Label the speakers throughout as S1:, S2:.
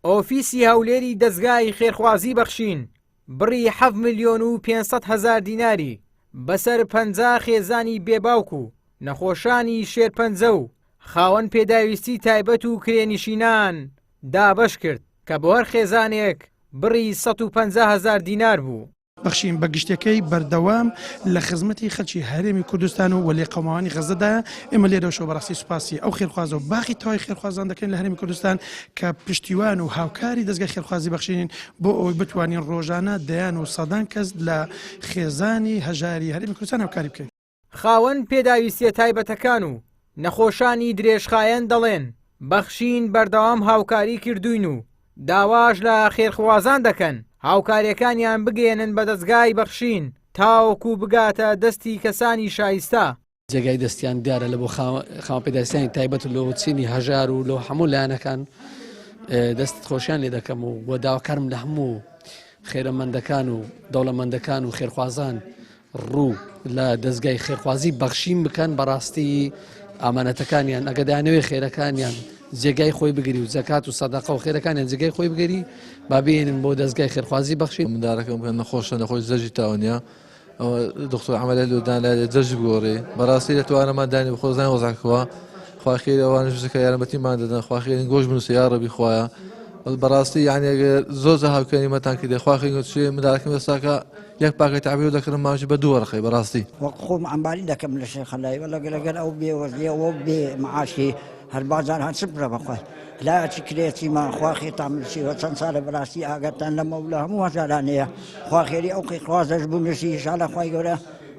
S1: ئۆفیسی هەولێری دەزگای خێرخوازی بەخشین بڕی 7 ملیۆن و 500 هەزار دیناری بەسەر 50 خێزانی بێباوک و نەخۆشانی شێرپەنجە و خاوەن پێداویستی تایبەت و کرێنشینان دابەش کرد کە بۆ هەر خێزانێک بڕی 150 هەزار دینار بوو.
S2: بەخشین بە گشتیەکەی بەردەوام لە خزمەتی خەلکی هەرێمی کوردستان و لێقەوماوانی غەززەدایە، ئێمە لێرەوەشەوە بەڕاستی سوپاسی ئەو خێرخوازە و باقی تەواوی خێرخوازان دەکەین لە هەرێمی کوردستان کە پشتیوان و هاوکاری دەزگای خێرخوازی بەخشینین بۆ ئەوەی بتوانین ڕۆژانە دەیان و سەدان کەس لە خێزانی هەژاری هەرێمی کوردستان هاوکاری بکەین.
S1: خاوەن پێداویستیە تایبەتەکان و نەخۆشانی درێژخایەن دەڵێن، بەخشین بەردەوام هاوکاری کردووین و داواش لە خێرخوازان دەکەن هاوکاریەکانیان بگەیەنن بە دەزگای بەخشین تاوەکو بگاتە دەستی کەسانی شایستە.
S3: جێگای دەستیان دیارە لە بۆ خاوەن پێداویستیانی تایبەت و لۆ چینی هەژار و لۆ هەموو لایەنەکان دەست خۆشیان لێ دەکەم و بۆ داواکارم لە هەموو خێرەمەندەکان و دەوڵەمەندەکان و خێرخوازان ڕوو لە دەزگای خێرخوازی بەخشین بکەن بەڕاستی ئامانەتەکانیان ئەگە دانەوێ خێرەکانیان جێگای خۆی بگری و زەکات و سەدەقە و خێرەکانیان جێگای خۆی بگری با بێنن بۆ دەزگای خێرخوازی بەخشین.
S4: مندارەکەم کە نەخۆشە نەخۆش زەرجی تاوە نیە ئەوە دکتۆر عملیات لۆ دان لای جەرجی بگۆڕێ بەڕاستی لە توانەمان دانی بخۆزان وەزعکەوە خوا خێر ئەوانش بکە یارمەتیمان دەدەن خوا خێرین گۆش بنووسێ یا ڕەبی خوایە بەڕاستی یعنی ئەگەر زۆر زۆر هاوکاری مەتان کردێ خوا خێرین چێ مندارەکەم ئێستاکە یەک پاکەت عەبیرۆ دەکڕم ماوەی بە دوو وەرەقەی بەڕاستی.
S5: وەک خۆم عەمباری دەکەم لە شێخەلای وەڵا لەگەر ئەو بێوەزلیە وە بێ معاشی هەر بازار هەر سفرە بەخوای لا چ کرێچی ما خوا خێرتان بنووسیوە چەند ساڵە بەڕاستی ئاگاتان لە مەولا هەموو هەزارانەیە خوا خێری ئەو قیخوازەش بنووسی ئینشاءاللە خوای گەورە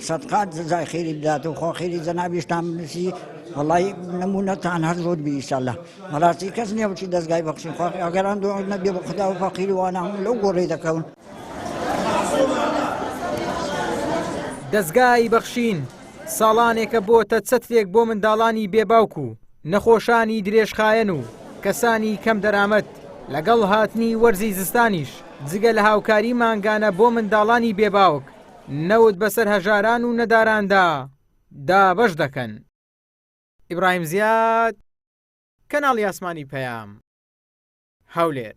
S5: سەدقات جزای خێری بدات و خوا خێری جەنابیشتان بنووسی وەڵای نمونەتان هەر زۆر بی ئینشاءاللە بەڕاستی کەس نییە بچی دەزگای بەخشین خوا ئەگەران دوعا نەبێ بە خودا و فەقیر وانە هەموو لەو گۆڕی دەکەون.
S1: دەزگای بەخشین ساڵانێکە بۆتە چەترێک بۆ منداڵانی بێ باوک و نەخۆشانی درێژخایەن و کەسانی کەم دەرامەت، لەگەڵ هاتنی وەرزی زستانیش جگە لە هاوکاری مانگانە بۆ منداڵانی بێ باوک، نەوت بەسەر هەژاران و نەداراندا دابەش دەکەن. ئیبراهیم زیاد، کەناڵی ئاسمانی پەیام، هەولێر.